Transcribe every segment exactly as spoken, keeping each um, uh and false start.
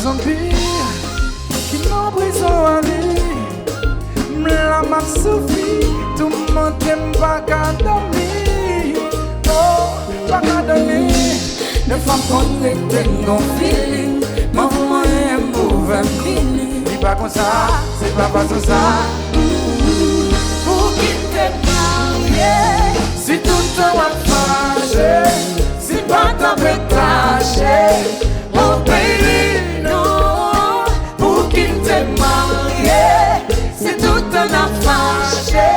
Zanmi ki nan prizon a li, m la m ap soufri, toumante m pa ka dòmi. Oh, pa ka dòmi. Dèfwa m konn rete m gon feeling, m anvi mwen m ouvè m vini. Li pa konsa, se pa fason sa. Pou ki m te marye, si tout tan w ap fache, si m pa t ap ret tache. Oh baby, non. Pou ki m te marye, si tout tan n ap fache,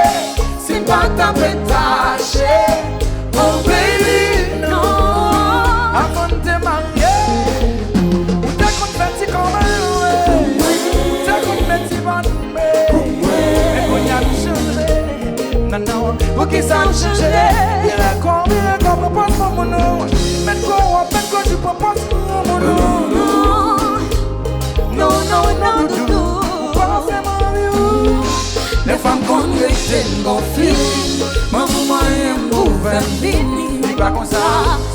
si m pa t ap ret tache. Oh baby, non. Avan n te marye, ou te konn fè ti kòmay, ou te konn met ti bòd, men kounye a nou chanje. Non, non, poukisa w chanje? Vire kò w, vire kò w, pran pòz pou moun ou. Met kò w, met kò w, pran pòz pou moun ou. Non, non, non, non, doudou. Ou pa fè m anvi w. Dèfwa m konn rete m gon feeling, m anvi mwen m ouvè m vini. Li pa konsa,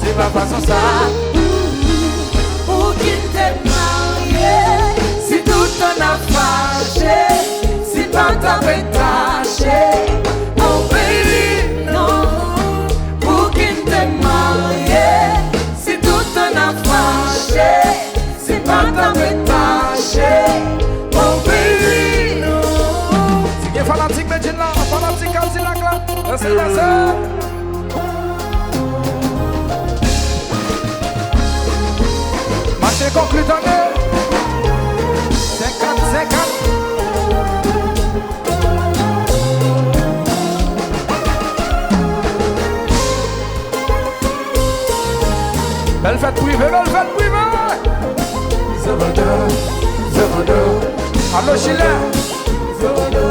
se pa fason sa. Pou ki n te marye, si tout tan n ap fache, si n pa t ap ret tache. Oh baby, non. Pou ki n te marye, si tout tan n ap fache, si n pa t ap ret tache. Oh baby, non. Si gen fanatik Medjin la, fanatik Kadilak la, danse, danse. Mache konkli tande. Senkant senkant. Bèl fèt prive, bèl fèt prive. Zòbòdò, zòbòdò. Alo, Chilè. Zòbòdò.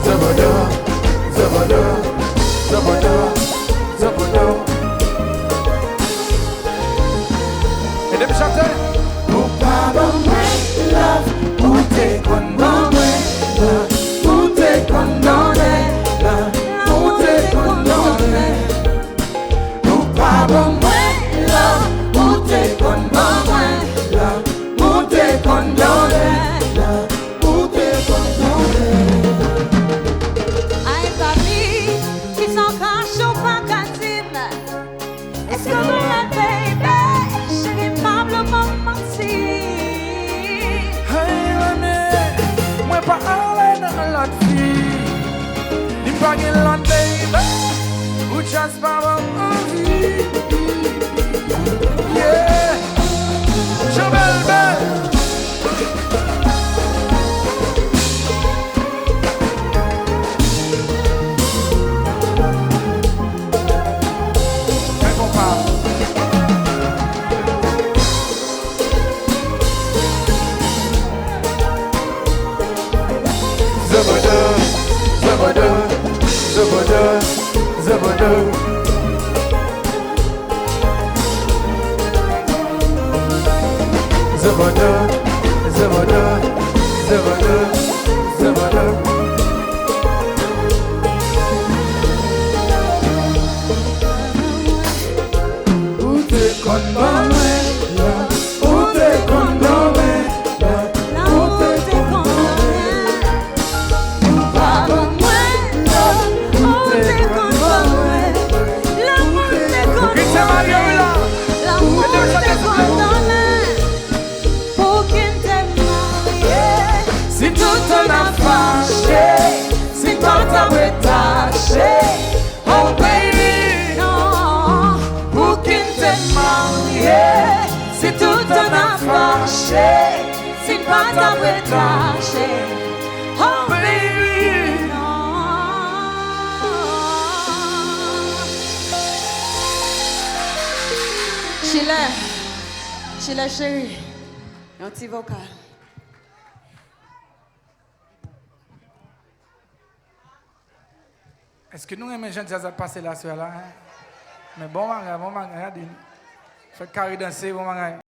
Zòbòdò, zòbòdò, zòbòdò, zòbòdò. Ede m chante. Ou pa ban mwen love, ou te konn ban mwen love, ou te konn donnen love, ou te konn donnen. Ou pa ban mwen love, ou te konn ban mwen love, ou te konn donnen love, ou te konn donnen. Ay, papi, kisa w kache w pa ka di m? Èske w renmen, baby? Cheri, pa vle ban m manti. Ay, renmen, mwen pa ale nan lòt fi. Li pa gen lòt, baby. Ou just pa ban m anvi. Yeah. Jan bèl, bèl. Fè konpa. Zabada, zabada, zabada, zabada. Zabada, zabada, zabada, zabada. Ou te konn ban mwen love, ou te konn ban mwen love, ou te konn ban mwen. Ou pa ban mwen love, ou te konn ban mwen. Lanmou te konn ban mwen. Lanmou te konn donnen. Pou ki n te marye? Si tout tan n ap fache, si n pa t ap ret tache. Oh baby, non. Pou ki n te marye? Si tout tan n ap fache, si n pa t ap ret tache. Oh baby, non. Chilè, Chilè cheri, yon ti vokal. Èske nou renmen jan djaz ap pase la aswè a la, en? Men bon bagay, bon bagay, gade. Fè kare danse, bon bagay.